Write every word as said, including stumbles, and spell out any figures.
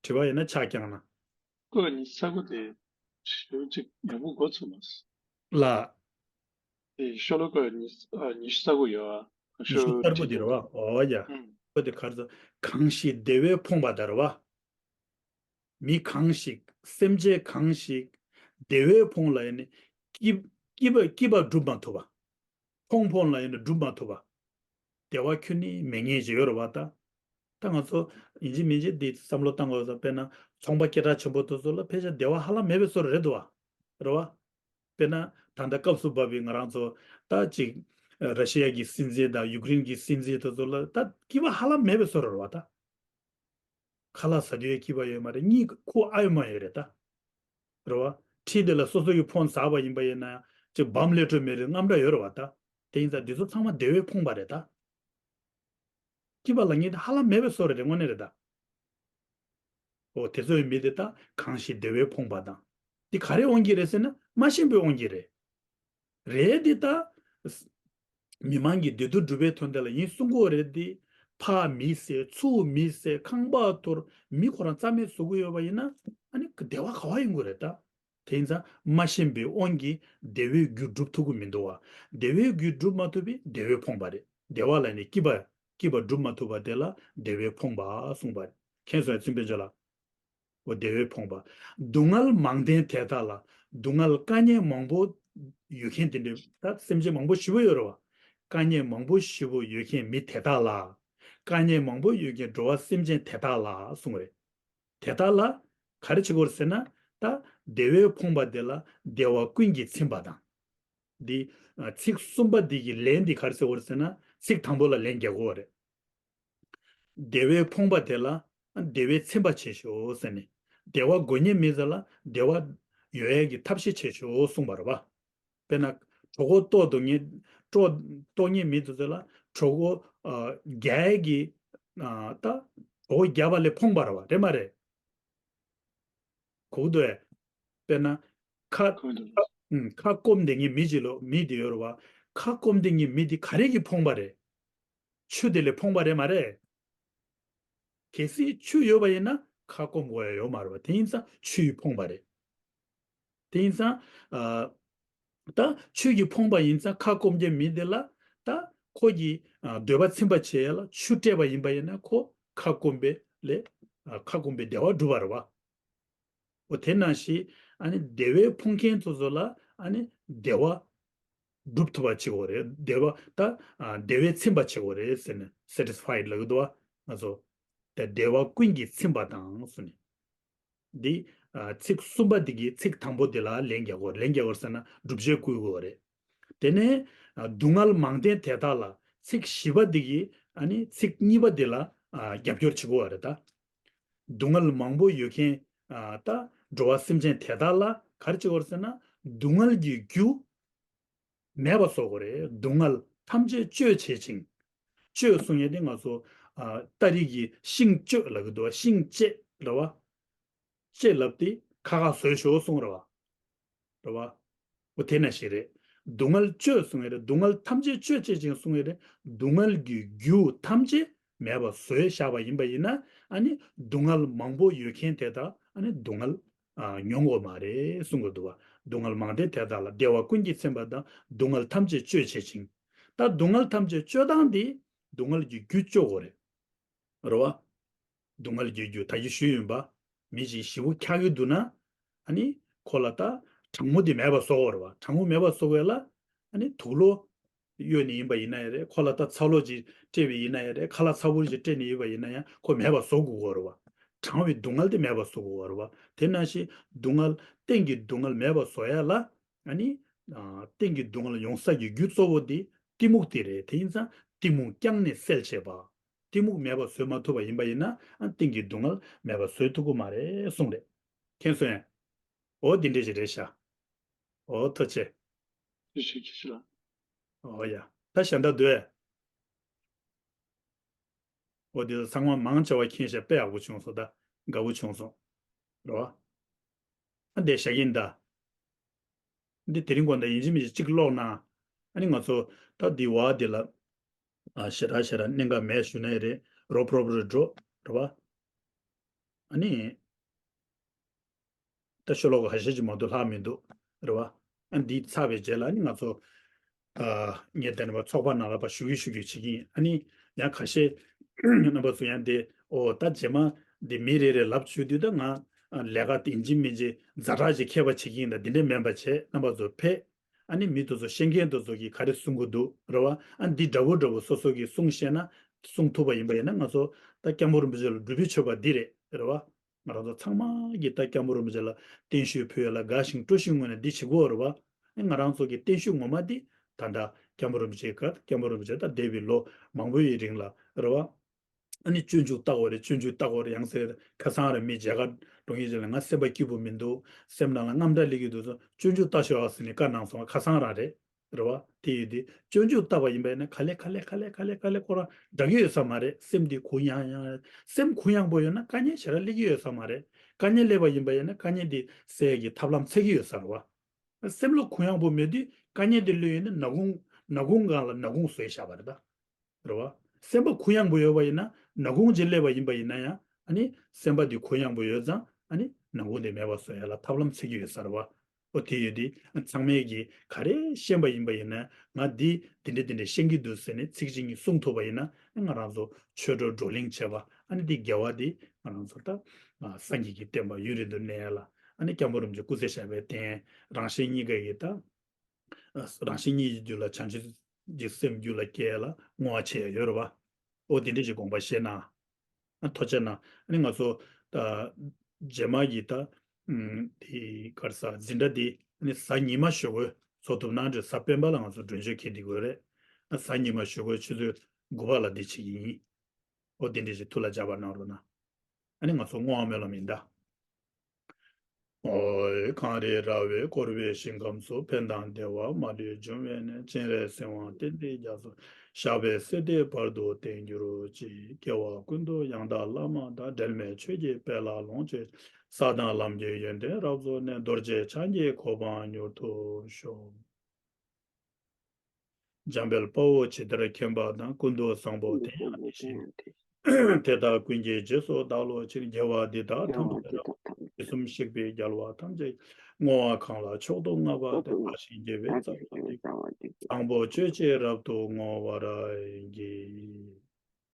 དྲི་བ་ཡོད་ན་ཕྱག་བརྐྱངས་ན། སྐོར་ཉི་ཤུ་རྩ་དགུ་དེ་ཞེ་པོ་ཅིག་ཡག་པོ་གོ་ཚོད་མ་སོང་། ལ། དེ་ཤོ་ལོ་ཀ་ཉི་ཤུ་ཨ་ཉི་ཤུ་རྩ་དགུ་ཡོད་ཨ། ཉི་ཤུ་རྩ་དགུ་དེ་རེད་བ། འོ་ཡ། ཨུམ། ཁོ་དེ་ག་རེ་ཟེར། གང་ཞིག་བདེ་བས་ཕོངས་པ་དེ་རེད་བ། མི་གང་ཞིག་སེམས་ཅན་གང་ཞིག་བདེ་བས་ཕོངས་ལ་ཡིན་ནི་སྐྱིད་སྐྱིད་པ་སྐྱིད་པ་སྒྲུབ་མ་ཐུབ་པ། ཕོངས་ཕོངས་ལ་ཡིན་ནི་སྒྲུབ་མ་ཐུབ་པ། བདེ་བ་ཁྱོན་ནས་མེད་ངེས་ཅིག་ཡོད་རེད་བ་ད། ད་ང་ཚོ་ཡིན་གཅིག་མིན་གཅིག་འདི་བསམ་བློ་བཏང་དགོས་ས། དཔེར་ན་ཚོང་པ་སྐད་གྲགས་ཆེན་པོ་དེ་ཚོ་ལ་ཕལ་ཆེར་བདེ་བ་ཧ་ལམ་མེད་པའི་བཟོ་འདྲ་རེད་འདུག་བ། རེད་བ། དཔེར་ན་ད་ལྟ་སྐབས་སུ་བབས་པའི་ང་རང་ཚོ་ད་ཅིག་ར་ཤི་ཡ་གི་སྲིད་འཛིན་དང་ཡུཀ་རེན་གྱི་སྲིད་འཛིན་དེ་ཚོ་ལ་ད་སྐྱིད་པ་ཧ་ལམ་མེད་པའི་བཟོ་འདྲ་རེད་བ་ད། ཁ་ལག་ཟ་དུས་ཡང་སྐྱིད་པ་ཡོད་མ་རེད། གཉིད་ཁུག་ཨ་ཡོད་མ་ཡོད་རེད་ད། རེད་བ། འཁྲིས་དེ་ལ་སོ་སོ་གི་ཕོན་ཟ་བ་ཡིན་པ་ཡིན་ན་ཅིག་བམ་ལས་འཕྲོ་མེད་རེད། དངངས་སྐྲག་ཡོད་རེད་བ་ད། དེ་ཡིན་ཙང་འདི་ཚོ་ཚང་མ་བདེ་བས་ཕོངས་པ་རེད་ད། སྐྱིད་པ་ལབ་མཁན་དེ་ཧ་ལམ་མེད་པའི་བཟོ་འདྲ་རེད། དངོས་གནས་རེད་ད། འོ་དེ་ཚོའི་མི་དེ་ད་གང་ཞིག་བདེ་བས་ཕོངས་པ་དང་། འདི་ག་རེ་དབང་གིས་རེད་ཟེར་ན་མ་ཤེས་པའི་དབང་གིས་རེད། རེད་འདི་ད། མི་མང་གི་བདེ་སྡུག་སྒྲུབ་པའི་དོན་དེ་ལ་ཡིན་གསུང་གི་ཡོད་རེད་དེ། ཕག་མི་བསད། ཚུར་མི་བསད། ཁང་པ་དོར། མི་ཁོ་རང་རྩ་མེད་བཟོ་གི་ཡོད་པ་ཡིན་ན་ཨ་ནི་བདེ་བ་ག་བ་ཡོང་གི་རེད་ད། དེ་ཡིན་ཙང་མ་ཤེས་པའི་དབང་གིས་བདེ་བའི་རྒྱུ་སྒྲུབ་ཐུབ་ཀྱི་མི་འདུག་བ། བདེ་བའི་རྒྱུ་སྒྲུབ་མ་ཐུབ་པས་བདེ་བས་ཕོངས་པ་རེད། བདེ་བ་ལ་ནི་སྐྱིད་པ་སྐྱིད་པ་སྒྲུབ་མ་ཐུབ་པ་དེ་ལ་བདེ་བས་ཕོངས་པ་གསུངས་པ་རེད། མཁྱེན་སོང་ཡ་ཚིམ་པའི་འཇོ་ལ། འོ་བདེ་བས་ཕོངས་པ། སྡུག་བསྔལ་མང་ལྡན་དེ་དག་ལ། སྡུག་བསྔལ་དཀའ་ངལ་མང་པོ་ཡོད་མཁན་དེ་འདྲའི་ད་སེམས་ཅན་མང་པོ་ཞེ་པོ་ཡོད་རེད་བ། དཀའ་ངལ་མང་པོ་ཞེ་པོ་ཡོད་མཁན་མི་དེ་དག་ལ། དཀའ་ངལ་མང་པོ་ཡོད་མཁན་འགྲོ་བ་སེམས་ཅན་དེ་དག་ལ་གསུངས་རེད། དེ་དག་ལ་ག་རེ་བྱེད་དགོས་རེད་ཟེར་ན། ད་བདེ་བས་ཕོངས་པ་དེ་ལ་བདེ་བ་ཀུན་གྱིས་ཚིམ་པ་དང་། འདི་ཚིག་གསུམ་པ་འདི་གི་ལན་འདི་ག་རེ་ཟེར་དགོས་རེད་ཟེར་ན། ཚིག་དང་པོ་ལ་ལན་རྒྱག་དགོས་པ་རེད། བདེ་བས་ཕོངས་པ་དེ་ལ་བདེ་བས་ཚིམ་པ་བྱེད་ཤོག་ཟེར་ནས། བདེ་བ་དགོས་མཁན་མི་ཚོ་ལ་བདེ་བ་ཡོང་ཡས་ཀྱི་ཐབས་ཤེས་བྱེད་ཤོག་གསུངས་པ་རེད་བ། དཔེར་ན་གྲོད་ཁོག་ལྟོགས་འདུག་མཁན། གྲོད་ལྟོགས་མཁན་མི་དེ་ཚོ་ལ་གྲོད་ཁོག་ཨ་རྒྱག་ཡས་ཀྱི་ཨ་ད་གྲོད་ཁོག་རྒྱག་པ་ལས་ཕོངས་པ་རེད་བ། རེད་མ་རེད། གོ་གི་འདུག་ཨེ། དཔེར་ན། ཁ་གོ་གི་འདུག་ཁ་ཨུམ། ཁ་སྐོམ་བསྡད་མཁན་མི་གཅིག་ལ་མི་དེ་ཡོད་རེད་བ། ཁ་སྐོམ་བསྡད་མཁན་མི་དེ་ག་རེ་གིས་ཕོངས་པ་རེད། ཆུ་དེ་ལས་ཕོངས་པ་རེད་མ་རེད། གལ་སྲིད་ཆུ་ཡོད་པ་ཡིན་ན་ཁ་སྐོམ་དགོས་ཡ་ཡོད་མ་རེད་བ། དེ་ཡིན་ཙང་ཆུ་ཡིས་ཕོངས་པ་རེད། དེ་ཡིན་ཙང་། ཨ། ད་ཆོས་ཀྱིས་ཕོངས་པ་ཡིན་ཙང་ཁ་སྐོམ་གྱི་མི་དེ་ལ་ད་ཁོ་གི་ཨ་འདོད་པ་ཚིམ་པ་བྱེད་ཡ་ལ་ཆུ་སྤྲད་པ་ཡིན་པ་ཡིན་ན་ཁོ་ཁ་སྐོམ་པའི་ལས་ཨ་ཁ་སྐོམ་པའི་བདེ་བ་སྒྲུབ་པ་རེད་བ། འོ་དེ་ནང་བཞིན་ཨ་ནི་བདེ་བས་ཕོངས་མཁན་ཚོ་ཚོ་ལ་ཨ་ནི་བདེ་བ་སྒྲུབ་ཐུབ་པ་བྱེད་དགོས་རེད། བདེ་བ་ད་ཨ་བདེ་བས་ཚིམ་པ་བྱེད་དགོས་རེད་ཟེར་ནས་སེ་ཊི་སི་ཕའི་ཌི་ལབ་ཀྱི་འདུག་བ་ང་ཚོ། ད་བདེ་བ་ཀུན་གྱིས་ཚིམ་པ་དང་གསུངས་ནས། འདི་ཨ་ཚིག་གསུམ་པ་འདི་གི་ཚིག་དང་པོ་འདི་ལ་ལན་རྒྱག་དགོས། ལན་རྒྱག་དགོས་ཟེར་ན་བསྒྲུབ་བྱ་བསྐུལ་དགོས་རེད། དེ་ནས་ཨ་སྡུག་བསྔལ་མང་ལྡན་དེ་དག་ལ། ཚིག་བཞི་པ་འདི་གིས་ཨ་ནི་ཚིག་གཉིས་པ་འདི་ལ་ཨ་རྒྱབ་སྐྱོར་བྱེད་དགོས་པ་རེད་ད། སྡུག་བསྔལ་མང་པོ་ཡོད་མཁན་ཨ་ད་འགྲོ་བ་སེམས་ཅན་དེ་དག་ལ་ག་རེ་བྱེད་དགོས་རེད་ཟེར་ན། སྡུག་བསྔལ་གྱི་རྒྱུ་མེད་པ་བཟོ་དགོས་རེད། སྡུག་བསྔལ་ཐམས་ཅད་གཅོད་བྱེད་ཅིང་། གཅོད་གསུང་ཡས་དེ་ང་ཚོ་ཨ་སྟ་རེ་གི་ཤིང་གཅོད་ལབ་ཀྱི་འདུག་བ། ཤིང་བཅད་རེད་བ། བཅད་ལབ་དེ་ཁ་ཁ་བཟོས་ཤོག་གསུང་རེད་བ། རེད་བ། འོ་དེ་ནང་བཞིན་རེད། སྡུག་བསྔལ་གཅོད་གསུང་ཡས་རེད། སྡུག་བསྔལ་ཐམས་ཅད་གཅོད་བྱེད་ཅིང་གསུང་ཡས་རེད། སྡུག་བསྔལ་གྱི་རྒྱུ་ཐམས་ཅད་མེད་པ་བཟོས་བཞག་པ་ཡིན་པ་ཡིན་ན། ཨ་ནི་སྡུག་བསྔལ་མང་པོ་ཡོད་མཁན་དེ་དག་ཨ་ནི་སྡུག་བསྔལ་ཨ་མྱོང་དགོས་མ་རེད་གསུང་གི་འདུག་བ། སྡུག་བསྔལ་མང་ལྡན་དེ་དག་ལ་བདེ་བ་ཀུན་གྱིས་ཚིམ་པ་དང་། སྡུག་བསྔལ་ཐམས་ཅད་གཅོད་བྱེད་ཅིང་། ད་སྡུག་བསྔལ་ཐམས་ཅད་གཅོད་སྟངས་འདི་སྡུག་བསྔལ་གྱི་རྒྱུ་གཅོད་དགོས་རེད། རེད་བ། སྡུག་བསྔལ་གྱི་རྒྱུ་ད་གིན་ཞུས་ཡིན་པ། མི་ཞིག་ཞེ་པོ་འཁྱག་གི་འདུག་ན། ཨ་ནི་ཁོ་ལ་ད་གྲང་མོ་དེ་མེད་པ་བཟོ་དགོས་རེད་བ། གྲང་མོ་མེད་པ་བཟོ་དགོས་ལ། ཨ་ནི་དུག་ལོག་གཡོག་ནི་ཡིན་པ་ཡིན་ན་ཡང་རེད། ཁོ་ལ་ད་ཚ་ལོག་ཅིག་སྤྲད་པ་ཡིན་ན་ཡང་རེད། ཁ་ལག་ཚ་པོ་ཅིག་སྤྲད་ནི་ཡོད་པ་ཡིན་ན་ཡང་ཁོ་མེད་པ་བཟོ་དགོས་ཀྱི་ཡོད་རེད་བ། གྲང་བའི་སྡུག་བསྔལ་དེ་མེད་པ་བཟོ་དགོས་ཀྱི་ཡོད་རེད་བ། དེ་ནང་བཞིན་སྡུག་བསྔལ་གཏན་གྱི་སྡུག་བསྔལ་མེད་པ་བཟོ་ཡ་ལ། ཨ་ནི་ཨ་གཏན་གྱི་སྡུག་བསྔལ་ཡོང་ས་ཀྱི་རྒྱུ་གཙོ་བོ་དེ་གཏི་མུག་དེ་རེད། དེ་ཡིན་ཙང་གཏི་མུག་བསྐྱངས་ནས་སེལ་བྱེད་པ། གཏི་མུག་མེད་པ་བཟོས་མ་ཐུབ་པ་ཡིན་པ་ཡིན་ན། ཨ་གཏན་གྱི་སྡུག་བསྔལ་མེད་པ་བཟོས་ཐུབ་ཀྱི་མ་རེད་གསུངས་རེད། མཁྱེན་སོང་ངས། འོ་འདི་འདྲ་ཞིག་རེད་ཤག་འོ་ཐུགས་རྗེ་ཆེ། ཐུགས་རྗེ་ཆེ་ལགས། འོ་ཡ། ད་གཞན་དག་འདུག་གས། འོ་འདི་ཚང་མ་མང་ཆེ་བ་མཁྱེན་ཤག་དཔེ་ཡག་པོ་བྱུང་སོང་། ད་དགའ་པོ་བྱུང་སོང་། རེད་བ། ཨ་འདི་བཞག་གི་ཡིན་ད། འདི་དེ་རིང་དགོང་དག་ཡིན་གཅིག་མིན་གཅིག་གཅིག་ཀློག་ན། ཨ་ནི་ང་ཚོ་ད་འདི་བ་འདི་ལ། ཨ་ཞེ་དྲག་ཞེ་དྲག་གནད་འགག་མེད་ཞུ་ན་ཡང་རེད། རོབ་རོབ་རེ་འགྲོ་རེད་བ། ཨ་ནི། ད་ཤོ་ལོ་ཀ་ཁ་ཤས་ཅིག་མ་གཏོགས་ལྷག་མི་འདུག་རེད་བ། ཨ་འདི་ཚར་བའི་རྗེས་ལ་ནི་ང་ཚོ་ཨ་ངས་དེ་ནས་ཚོགས་པ་ནང་ལ་ཕར་ཞུ་གི་ཞུ་གི་བྱེད་ཀྱི་ཡིན། ཨ་ནི་ཡང་ཁ་ཤས་རྣམ་པ་ཚོ་ཡང་དེ་ཨོ་ད་རྗེས་མ་འདི་མི་རེ་རེ་ལབ་བཅུག་དུས་ད་ང་ལས་ཀ་དེ་ཡིན་གཅིག་མིན་གཅིག་ཛ་དྲག་ཅིག་མཁས་པ་བྱེད་ཀྱི་ཡིན་ད་འདི་འདྲས་མིན་པ་བྱས་རྣམ་པ་ཚོ་ཕེབས། ཨ་ནི་མི་དེ་ཚོ་ཤེས་མཁན་དེ་ཚོ་གིས་ག་རེ་གསུང་གི་འདུག་རེད་བ། ཨ་འདི་འདྲ་བོ་འདྲ་བོ་སོ་སོ་གིས་གསུང་ཤེས་ན་གསུང་ཐུབ་པ་ཡིན་པ་ཡིན་ན་ང་ཚོ་ད་སྐྱབས་མགོན་རིན་པོ་ཆེ་ལ་སྒྲུབ་པའི་མཆོད་པ་འདི་རེད་རེད་བ། ང་རང་ཚོ་ཚང་མ་གིས་ད་སྐྱབས་མགོན་རིན་པོ་ཆེ་ལ་བརྟན་བཞུགས་ཕུལ་ཡ་ལ་དགའ་ཞིང་སྤྲོ་ཞིང་ངུས་ནས་འདི་བྱེད་དགོས་རེད་བ། ཨ་ང་རང་ཚོ་གི་བརྟན་བཞུགས་ངོ་མ་འདི་ད་ལྟ་སྐྱབས་མགོན་རིན་པོ་ཆེ་ག་སྐྱབས་མགོན་རིན་པོ་ཆེ་ད་འདས་པའི་ལོ་མང་པོ་ཡི་རིང་ལ་རེད་བ། ཨ་ནི་སྤྱོད་འཇུག་ལྟ་དགོས་རེད། སྤྱོད་འཇུག་ལྟ་དགོས་རེད་ཡང་ཟེར། ཁ་སང་རེད་མི་མཇལ་ཁ་འགྲོ་མཁན་ཅིག་ལ་ང་སེམས་པ་སྐྱིད་པོ་མི་འདུག་སེམས་ནང་ལ་དངངས་སྐྲག་སླེབས་ཀྱི་འདུག་ཟེར། སྤྱོད་འཇུག་ལྟ་ཤོག་ཨ་ཟེར་ནས་བཀའ་གནང་སོང་། ཁ་སང་རང་རེད། རེད་བ། དེ་ཡོད་དུས་སྤྱོད་འཇུག་ལྟ་བ་ཡིན་པ་ཡིན་ན་ག་ལེ་ག་ལེ་ག་ལེ་ག་ལེ་ག་ལེ་ཁོ་རང་འདྲ་གི་ཡོད་ས་མ་རེད། སེམས་འདི་གུ་ཡངས་ཡངས། སེམས་གུ་ཡངས་པོ་ཡོད་ན་དཀའ་ངལ་ཞེ་དྲག་སླེབས་ཀྱི་ཡོད་ས་མ་རེད། དཀའ་ངལ་སླེབས་པ་ཡིན་པ་ཡིན་ན་དཀའ་ངལ་འདི་སེལ་ཡག་གི་ཐབས་ལམ་འཚོལ་གྱི་ཡོད་ས་རེད་བ། སེམས་ལ་གུ་ཡངས་པོ་མེད་དུས་དཀའ་ངལ་འདི་སླེབས་ཡོང་ན་ནག་ཁུང་ནག་ཁུང་སྒང་ལ་ནག་ཁུང་བཟོས་བཞག་པ་རེད་ད། རེད་བ། སེམས་པ་གུ་ཡངས་པོ་ཡོད་པ་ཡིན་ན་ནག་ཁུང་ཅིག་སླེབས་པ་ཡིན་པ་ཡིན་ན་ཡང་ཨ་ནི་སེམས་པ་འདི་གུ་ཡངས་པོ་ཡོད་ཙང་ཨ་ནི་ནག་ཁུང་འདི་མེད་པ་བཟོ་ཡ་ལ་ཐབས་ལམ་འཚོལ་གྱི་ཡོད་ས་རེད་བ། ཨོ་དེ་ཡོད་དེ་ཚང་མས་ཀྱིས་ག་རེ་ཤེས་པ་ཡིན་པ་ཡིན་ན་ང་འདི་འདི་འདྲ་འདི་འདྲ་ཤེས་ཀྱི་འདུག་ཟེར་ནས་ཚིག་གཅིག་གཉིས་གསུང་ཐུབ་པ་ཡིན་ན་ང་རང་ཚོ་ཆོས་གྲོགས་བགྲོ་གླེང་བྱེད་པ་ཨ་ནི་འདི་དགེ་བ་འདི་ང་རང་ཚོ་ད་སངས་རྒྱས་ཀྱི་བསྟན་པ་ཡུན་རིང་དུ་གནས་ཡ་ལ་ཨ་ནི་སྐྱབས་མགོན་རིན་པོ་ཆེ་སྐུ་ཚེ་ཞབས་པད་བརྟན་རང་གཞན་གཉིས་ཀ་ཡི་ད། རང་གཞན་གཉིས་ཀྱི་རྒྱུད་ལ་བྱང་ཆུབ་ཀྱི་སེམས་རྒྱུད་ལ་སྐྱེ་ལ་བསྔོ་བ་བྱེད་ཡ་ཡོད་རེད་བ། ཨོ་དེ་འདྲ་ཞིག་དགོངས་པ་བཞེས་ན། ཨ་ཐུགས་རྗེ་གནང་། ཨ་ནི་ང་ཚོ་ད་རྗེས་མ་གི་ད་དེ་ག་རེ་ཟ་འཛིན་གྲྭ་འདི་ཨ་ནི་གཟའ་ཉི་མ་ཞོགས་ཀས་ཚོགས་ཐུབ་ན་འདྲ། གཟའ་སྤེན་པ་ལ་ང་ཚོ་མགྲོན་བརྗོད་འཁེལ་བསྡད་དགོས་རེད། ཨ་གཟའ་ཉི་མ་ཞོགས་ཀས་ཆུ་ཚོད་དགུ་པ་ལ་འདི་བྱེད་ཀྱི་ཡིན། ཨོ་དེ་འདྲ་ཞིག་ཐུགས་ལ་འཇགས་པ་གནང་རོགས་གནང་། ཨ་ནི་ང་ཚོ་བསྔོ་བ་སྨོན་ལམ་ཡིན་ད། ཨོ། གངས་རི་ར་བས་བསྐོར་བའི་ཞིང་ཁམས་སུ། ཕན་དང་བདེ་བ་མ་ལུས་འབྱུང་བའི་གནས། སྤྱན་རས་གཟིགས་དབང་བསྟན་འཛིན་རྒྱ་མཚོ། ཞབས་པད་སྲིད་མཐའི་བར་དུ་བརྟན་གྱུར་ཅིག་སྐྱེ་བ་ཀུན་ཏུ་ཡང་དག་བླ་མ་དང་། འབྲལ་མེད་ཆོས་ཀྱི་དཔལ་ལ་ལོངས་སྤྱོད་ཅིང་། ས་དང་ལམ་གྱི་ཡོན་ཏན་རབ་རྫོགས་ནས། རྡོ་རྗེ་འཆང་གི་གོ་འཕང་མྱུར་དུ་ཤོག་འཇམ་དཔལ་དཔའ་བོས་ཇི་ལྟར་མཁྱེན་པ་དང་། ཀུན་ཏུ་བཟང་པོ་དེ་ཡང་དེ་བཞིན་ཏེ། དེ་དག་ཀུན་གྱི་རྗེས་སུ་བདག་སློབ་ཕྱིར། དགེ་བ་འདི་དག་ཐམས་ཅད་རབ། དུས་གསུམ་གཤེགས་པའི་རྒྱལ་བ་ཐམས་ཅད་ཀྱིས། བསྔོ་བ་གང་ལ་མཆོག་ཏུ་བསྔགས་པ་དེ། དག་ཞིང་རྒྱས་པའི་རྩ་བ་འདི། བཟང་པོ་སྤྱོད་ཕྱིར་རབ་ཏུ་བསྔོ་བར་བགྱི།